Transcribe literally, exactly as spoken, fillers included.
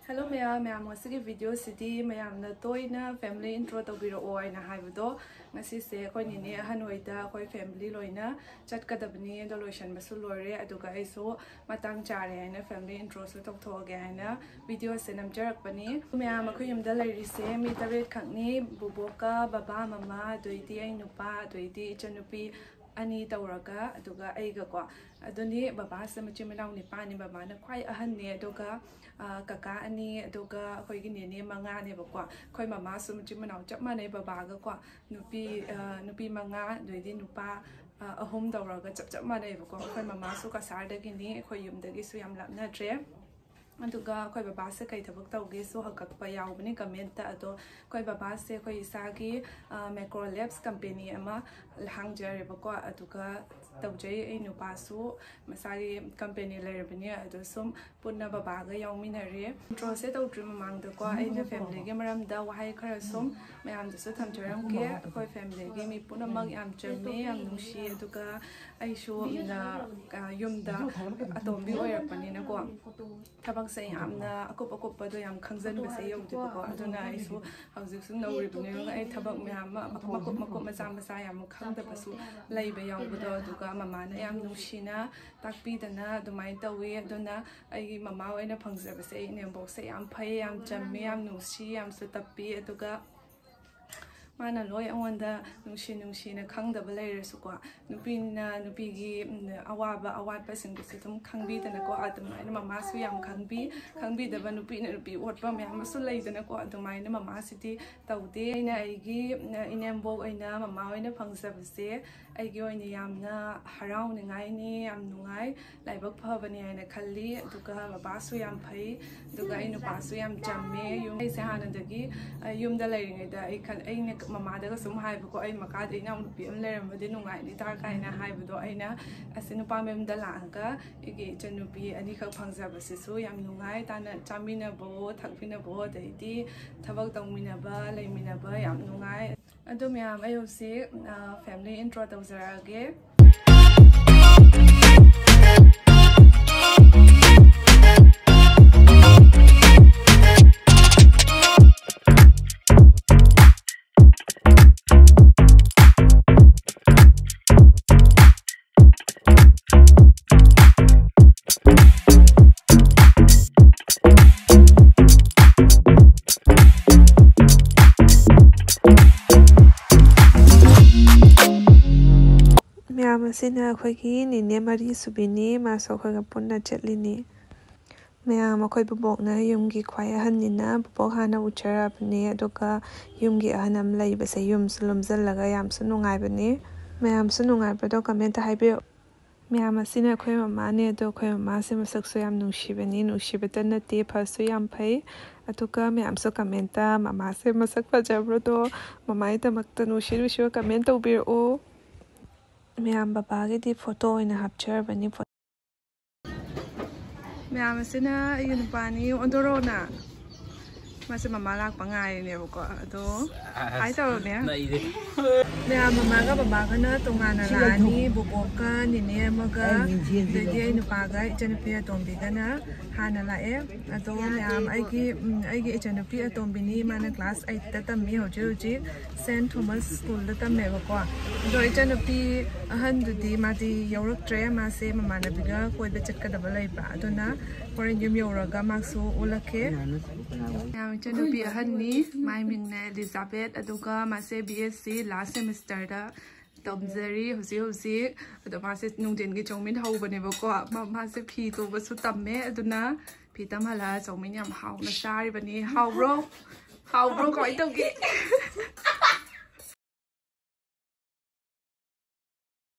Hello ꯃꯌꯥꯝ, ꯃꯌꯥꯝ ꯉꯁꯤꯒꯤ video ꯁꯤꯗꯤ ꯃꯌꯥꯝꯅ ꯇꯣꯏꯅ family intro ꯇꯧꯕꯤꯔꯛꯑꯣ ꯍꯥꯏꯅ ꯍꯥꯏꯕꯗꯣ, ꯉꯁꯤꯁꯦ ꯑꯩꯈꯣꯏ ꯅꯤꯅꯦ ꯑꯍꯟ ꯍꯣꯏꯗ ꯑꯩꯈꯣꯏ family ꯂꯣꯏꯅ ꯆꯠꯀꯗꯕꯅꯤ, ꯑꯗꯣ ꯂꯣꯏꯁꯟꯕꯁꯨ ꯂꯣꯏꯔꯦ, ꯑꯗꯨꯒ ꯑꯩꯁꯨ ꯃꯇꯥꯡ ꯆꯥꯔꯦ ꯍꯥꯏꯅ family intro ꯁꯨ ꯇꯧꯊꯣꯛꯑꯒꯦ ꯍꯥꯏꯅ video ꯁꯦ ꯅꯝꯖꯔꯛꯄꯅꯤ꯫ ꯃꯌꯥꯝ ꯑꯩꯈꯣꯏ ꯌꯨꯝꯗ ꯂꯩꯔꯤꯁꯦ ꯃꯤ ꯇꯔꯦꯠ ꯈꯛꯅꯤ, ꯕꯨꯕꯣꯛꯀ, ꯕꯕꯥ, ꯃꯃꯥ, ꯑꯗꯩꯗꯤ ꯑꯩ ꯅꯨꯄꯥ, ꯑꯗꯩꯗꯤ ꯏꯆꯟꯅꯨꯄꯤ ꯑꯅꯤ ꯇꯧꯔꯒ, ꯑꯗꯨꯒ ꯑꯩꯒꯀꯣ꯫ ꯑꯗꯨꯅꯤ, ꯕꯕꯥꯁꯦ ꯃꯆꯤꯟ ꯃꯅꯥꯎ ꯅꯤꯄꯥꯟꯅꯤ, ꯕꯕꯥꯅ ꯈ꯭ꯋꯥꯏ ꯑꯍꯟꯅꯦ, ꯑꯗꯨꯒ ꯑ, ꯀꯀꯥ ꯑꯅꯤ, ꯑꯗꯨꯒ ꯑꯩꯈꯣꯏꯒꯤ ꯅꯦꯅꯦ ꯃꯉꯥꯅꯦꯕꯀꯣ꯫ ꯑꯩꯈꯣꯏ ꯃꯃꯥꯁꯨ ꯃꯆꯤꯟ ꯃꯅꯥꯎ ꯆꯞ ꯃꯥꯟꯅꯩ ꯕꯕꯥꯒꯀꯣ꯫ ꯅꯨꯄꯤ, ꯑ, ꯅꯨꯄꯤ ꯃꯉꯥ, ꯑꯗꯩꯗꯤ ꯅꯨꯄꯥ, ꯑ, ꯑꯍꯨꯝ ꯇꯧꯔꯒ ꯆꯞ ꯆꯞ ꯃꯥꯟꯅꯩꯕꯀꯣ꯫ ꯑꯩꯈꯣꯏ ꯃꯃꯥꯁꯨ ꯀꯁꯥꯔꯗꯒꯤꯅꯤ, ꯑꯩꯈꯣꯏ ꯌꯨꯝꯗꯒꯤꯁꯨ ꯌꯥꯝ ꯂꯥꯞꯅꯗ꯭ꯔꯦ꯫ ꯑꯗꯨꯒ ꯑꯩꯈꯣꯏ ꯕꯕꯥꯁꯦ ꯀꯩ ꯊꯕꯛ ꯇꯧꯒꯦꯁꯨ ꯍꯪꯉꯛꯄ ꯌꯥꯎꯕꯅꯤ comment ꯇ꯫ ꯑꯗꯣ ꯑꯩꯈꯣꯏ ꯕꯕꯥꯁꯦ ꯑꯩꯈꯣꯏ ꯏꯁꯥꯒꯤ, ꯑ, Macro Labs company ꯑꯃ ꯍꯥꯡꯖꯔꯦꯕꯀꯣ꯫ ꯑꯗꯨꯒ ꯇꯧꯖꯩ꯫ ꯑꯩ ꯅꯨꯄꯥꯁꯨ ꯃꯁꯥꯒꯤ company ꯂꯩꯔꯕꯅꯤ꯫ ꯑꯗꯣ ꯁꯨꯝ ꯄꯨꯟꯅ ꯕꯕꯥꯒ ꯌꯥꯎꯃꯤꯟꯅꯔꯦ꯫ Intro ꯁꯦ ꯇꯧꯗ꯭ꯔꯤ ꯃꯃꯥꯡꯗꯀꯣ, ꯑꯩꯅ family ꯒꯤ ꯃꯔꯝꯗ ꯋꯥꯍꯩ ꯈꯔ ꯁꯨꯝ ꯃꯌꯥꯝꯗꯁꯨ ꯊꯝꯖꯔꯝꯒꯦ꯫ ꯑꯩꯈꯣꯏ family ꯒꯤ ꯃꯤ ꯄꯨꯝꯅꯃꯛ ꯌꯥꯝ ꯆꯝꯃꯦ, ꯌꯥꯝ ꯅꯨꯡꯁꯤ, ꯑꯗꯨꯒ ꯑꯩꯁꯨ ꯌꯥꯝꯅ, ꯑ, ꯌꯨꯝꯗ ꯑꯇꯣꯝꯕꯤ ꯑꯣꯏꯔꯛꯄꯅꯤꯅꯀꯣ, ꯊꯕꯛꯁꯦ ꯌꯥꯝꯅ ꯑꯀꯨꯞ ꯑꯀꯨꯞꯄꯗꯣ ꯌꯥꯝ ꯈꯪꯖꯟꯕꯁꯦ ꯌꯧꯗꯦꯕꯀꯣ꯫ ꯑꯗꯨꯅ ꯑꯩꯁꯨ ꯍꯧꯖꯤꯛꯁꯨ ꯅꯧꯔꯤꯕꯅꯤꯅ ꯑꯩ ꯊꯕꯛ ꯃꯌꯥꯝ ꯑꯃ ꯃꯀꯨꯞ ꯃꯀꯨꯞ ꯃꯆꯥ ꯃꯆꯥ ꯌꯥꯝ ꯈꯪꯗꯕꯁꯨ ꯂꯩꯕ ꯌꯥꯎꯕꯗꯣ, ꯑꯗꯨꯒ ꯃꯃꯥꯅ ꯌꯥꯝ ꯅꯨꯡꯁꯤꯅ ꯇꯥꯛꯄꯤꯗꯅ ꯑꯗꯨꯃꯥꯏꯅ ꯇꯧꯋꯤ꯫ ꯑꯗꯨꯅ ꯑꯩꯒꯤ ꯃꯃꯥ ꯑꯣꯏꯅ ꯐꯪꯖꯕꯁꯦ, ꯑꯩ ꯏꯅꯦꯝꯕꯣꯛꯁꯦ ꯌꯥꯝ ꯐꯩ, ꯌꯥꯝ ꯆꯝꯃꯤ, ꯌꯥꯝ ꯅꯨꯡꯁꯤ, ꯌꯥꯝꯁꯨ ꯇꯞꯄꯤ꯫ ꯑꯗꯨꯒ ꯃꯥꯅ ꯂꯣꯏ ꯑꯩꯉꯣꯟꯗ ꯅꯨꯡꯁꯤ ꯅꯨꯡꯁꯤꯅ ꯈꯪꯗꯕ ꯂꯩꯔꯁꯨꯀꯣ, ꯅꯨꯄꯤꯅ ꯅꯨꯄꯤꯒꯤ, ꯎꯝ, ꯑꯋꯥꯕ ꯑꯋꯥꯠꯄꯁꯤꯡꯗꯨꯁꯨ ꯑꯗꯨꯝ ꯈꯪꯕꯤꯗꯅꯀꯣ, ꯑꯗꯨꯃꯥꯏꯅ ꯃꯃꯥꯁꯨ ꯌꯥꯝ ꯈꯪꯕꯤ꯫ ꯈꯪꯕꯤꯗꯕ ꯅꯨꯄꯤꯅ ꯅꯨꯄꯤ ꯑꯣꯠꯄ ꯃꯌꯥꯝ ꯑꯃꯁꯨ ꯂꯩꯗꯅꯀꯣ, ꯑꯗꯨꯃꯥꯏꯅ ꯃꯃꯥꯁꯤꯗꯤ ꯇꯧꯗꯦ꯫ ꯑꯩꯅ ꯑꯩꯒꯤ, ꯑ, ꯏꯅꯦꯝꯕꯣꯛ ꯑꯣꯏꯅ ꯃꯃꯥ ꯑꯣꯏꯅ ꯐꯪꯖꯕꯁꯦ ꯑꯩꯒꯤ ꯑꯣꯏꯅ ꯌꯥꯝꯅ ꯍꯔꯥꯎꯅꯤꯡꯉꯥꯏꯅꯤ, ꯌꯥꯝ ꯅꯨꯡꯉꯥꯏ, ꯂꯥꯏꯕꯛ ꯐꯕꯅꯤ ꯍꯥꯏꯅ ꯈꯜꯂꯤ꯫ ꯑꯗꯨꯒ ꯕꯕꯥꯁꯨ ꯌꯥꯝ ꯐꯩ, ꯑꯗꯨꯒ ꯑꯩ ꯅꯨꯄꯥꯁꯨ ꯌꯥꯝ ꯆꯝꯃꯦ꯫ ꯌꯨꯝ, ꯑꯩꯁꯦ ꯍꯥꯟꯅꯗꯒꯤ, ꯑ, ꯌꯨꯝꯗ ꯂꯩꯔꯤꯉꯩꯗ ꯑꯩ ꯈꯟ-, ꯑꯩꯅ ꯃꯃꯥꯗꯒ ꯁꯨꯝ ꯍꯥꯏꯕꯀꯣ, "ꯑꯩ ꯃꯈꯥꯗ ꯏꯅꯥꯎꯅꯨꯄꯤ ꯑꯃ ꯂꯩꯔꯝꯃꯗꯤ ꯅꯨꯡꯉꯥꯏꯅꯤꯗ" ꯀꯥꯏꯅ ꯍꯥꯏꯕꯗꯣ, ꯑꯩꯅ ꯑꯁꯤ ꯅꯨꯄꯥ ꯃꯌꯨꯝꯗ ꯂꯥꯛꯑꯒ ꯑꯩꯒꯤ ꯏꯆꯟꯅꯨꯄꯤ ꯑꯅꯤꯈꯛ ꯐꯪꯖꯕꯁꯤꯁꯨ ꯌꯥꯝ ꯅꯨꯡꯉꯥꯏ꯫ ꯇꯥꯅ ꯆꯥꯃꯤꯟꯅꯕꯋꯣ, ꯊꯛꯃꯤꯟꯅꯕꯋꯣ, ꯑꯗꯩꯗꯤ ꯊꯕꯛ ꯇꯧꯃꯤꯟꯅꯕ, ꯂꯩꯃꯤꯟꯅꯕ ꯌꯥꯝ ꯅꯨꯡꯉꯥꯏ꯫ ꯑꯗꯣ ꯃꯌꯥꯝ, ꯑꯩ ꯍꯧꯖꯤꯛ, ꯑ, family intro ꯇꯧꯖꯔꯛꯑꯒꯦ꯫ ꯁꯤꯅ ꯑꯩꯈꯣꯏꯒꯤ ꯅꯤꯅꯦ ꯃꯔꯤ ꯁꯨꯕꯤꯅꯤ, ꯃꯥꯁꯨ ꯑꯩꯈꯣꯏꯒ ꯄꯨꯟꯅ ꯆꯠꯂꯤꯅꯤ꯫ ꯃꯌꯥꯝ, ꯑꯩꯈꯣꯏ ꯕꯨꯕꯣꯛꯅ ꯌꯨꯝꯒꯤ ꯈ꯭ꯋꯥꯏ ꯑꯍꯟꯅꯤꯅ ꯕꯨꯕꯣꯛ ꯍꯥꯟꯅ ꯎꯠꯆꯔꯕꯅꯦ, ꯑꯗꯨꯒ ꯌꯨꯝꯒꯤ ꯑꯍꯟ ꯑꯃ ꯂꯩꯕꯁꯦ ꯌꯨꯝꯁꯨ ꯂꯨꯝꯁꯤꯜꯂꯒ ꯌꯥꯝꯁꯨ ꯅꯨꯡꯉꯥꯏꯕꯅꯤ꯫ ꯃꯌꯥꯝꯁꯨ ꯅꯨꯡꯉꯥꯏꯕꯗꯣ comment ꯍꯥꯏꯕꯤꯔꯛꯑꯣ꯫ ꯃꯌꯥꯝ, ꯑꯁꯤꯅ ꯑꯩꯈꯣꯏ ꯃꯃꯥꯅꯦ꯫ ꯑꯗꯣ ꯑꯩꯈꯣꯏ ꯃꯃꯥꯁꯦ ꯃꯁꯛꯁꯨ ꯌꯥꯝ ꯅꯨꯡꯁꯤꯕꯅꯤ, ꯅꯨꯡꯁꯤꯕꯇ ꯅꯠꯇꯦ, ꯐꯁꯨ ꯌꯥꯝ ꯐꯩ꯫ ꯑꯗꯨꯒ ꯃꯌꯥꯝꯁꯨ comment ꯃꯃꯥꯁꯦ ꯃꯁꯛ ꯐꯖꯕ꯭ꯔꯣꯗꯣ, ꯃꯃꯥꯒꯤꯗꯃꯛꯇ ꯅꯨꯡꯁꯤ ꯅꯨꯡꯁꯤꯕ comment ꯇꯧꯕꯤꯔꯛꯑꯣ꯫ ꯃꯌꯥꯝ, ꯕꯕꯥꯒꯤꯗꯤ photo ꯑꯣꯏꯅ ꯍꯥꯞꯆꯔꯕꯅꯤ꯫ ꯃꯌꯥꯝ, ꯑꯁꯤꯅ ꯑꯩꯒꯤ ꯅꯨꯄꯥꯅꯤ, ꯑꯣꯟꯊꯣꯔꯛꯑꯣꯅ꯫ ꯃꯥꯁꯦ ꯃꯃꯥ ꯂꯥꯛꯄ ꯉꯥꯏꯔꯤꯅꯦꯕꯀꯣ꯫ ꯑꯗꯣ hi ꯇꯧꯔꯣꯅꯦ꯫ ꯃꯌꯥꯝ, ꯃꯃꯥꯒ ꯕꯕꯥꯒꯅ ꯇꯣꯉꯥꯟꯅ ꯂꯥꯛꯑꯅꯤ, ꯕꯣꯕꯣꯛꯀ ꯅꯤꯅꯦ ꯑꯃꯒ, ꯑꯗꯩꯗꯤ ꯑꯩ ꯅꯨꯄꯥꯒ ꯏꯆꯟꯅꯨꯄꯤ ꯑꯇꯣꯝꯕꯤꯒꯅ ꯍꯥꯟꯅ ꯂꯥꯛꯑꯦ꯫ ꯑꯗꯣ ꯃꯌꯥꯝ, ꯑꯩꯒꯤ ꯎꯝ, ꯑꯩꯒꯤ ꯏꯆꯟꯅꯨꯄꯤ ꯑꯇꯣꯝꯕꯤꯅꯤ, ꯃꯥꯅ class eight ꯇ ꯇꯝꯃꯤ ꯍꯧꯖꯤꯛ ꯍꯧꯖꯤꯛ꯫ Saint Thomas School ꯗ ꯇꯝꯃꯦꯕꯀꯣ꯫ ꯑꯗꯣ ꯏꯆꯟꯅꯨꯄꯤ ꯑꯍꯟꯗꯨꯗꯤ ꯃꯥꯗꯤ ꯌꯧꯔꯛꯇ꯭ꯔꯦ, ꯃꯥꯁꯦ ꯃꯃꯥꯟꯅꯕꯤꯒ ꯀꯣꯏꯕ ꯆꯠꯀꯗꯕ ꯂꯩꯕ, ꯑꯗꯨꯅ ꯍꯣꯔꯦꯟ ꯌꯨꯝ ꯌꯧꯔꯒ ꯃꯥꯁꯨ ꯎꯠꯂꯛꯀꯦ꯫ ꯃꯌꯥꯝ, ꯏꯆꯟꯅꯨꯄꯤ ꯑꯍꯟꯅꯤ, ꯃꯥꯏ ꯃꯤꯡꯅ Elizabeth, ꯑꯗꯨꯒ ꯃꯥꯁꯦ B S C last semester ꯗ ꯇꯝꯖꯔꯤ ꯍꯧꯖꯤꯛ ꯍꯧꯖꯤꯛ꯫ ꯑꯗꯣ ꯃꯥꯁꯦ ꯅꯨꯡꯊꯤꯟꯒꯤ ꯆꯧꯃꯤꯟ ꯍꯧꯕꯅꯦꯕꯀꯣ꯫ ꯃꯥ-, ꯃꯥꯁꯦ ꯐꯤ ꯇꯨꯕꯁꯨ ꯇꯝꯃꯦ, ꯑꯗꯨꯅ ꯐꯤ ꯇꯝꯍꯜꯂꯒ ꯆꯧꯃꯤꯟ ꯌꯥꯝ ꯍꯥꯎꯅ ꯆꯥꯔꯤꯕꯅꯤ꯫ ꯍꯥꯎꯕ꯭ꯔꯣ? ꯍꯥꯎꯕ꯭ꯔꯣ? ꯀꯃꯥꯏꯅ ꯇꯧꯒꯦ?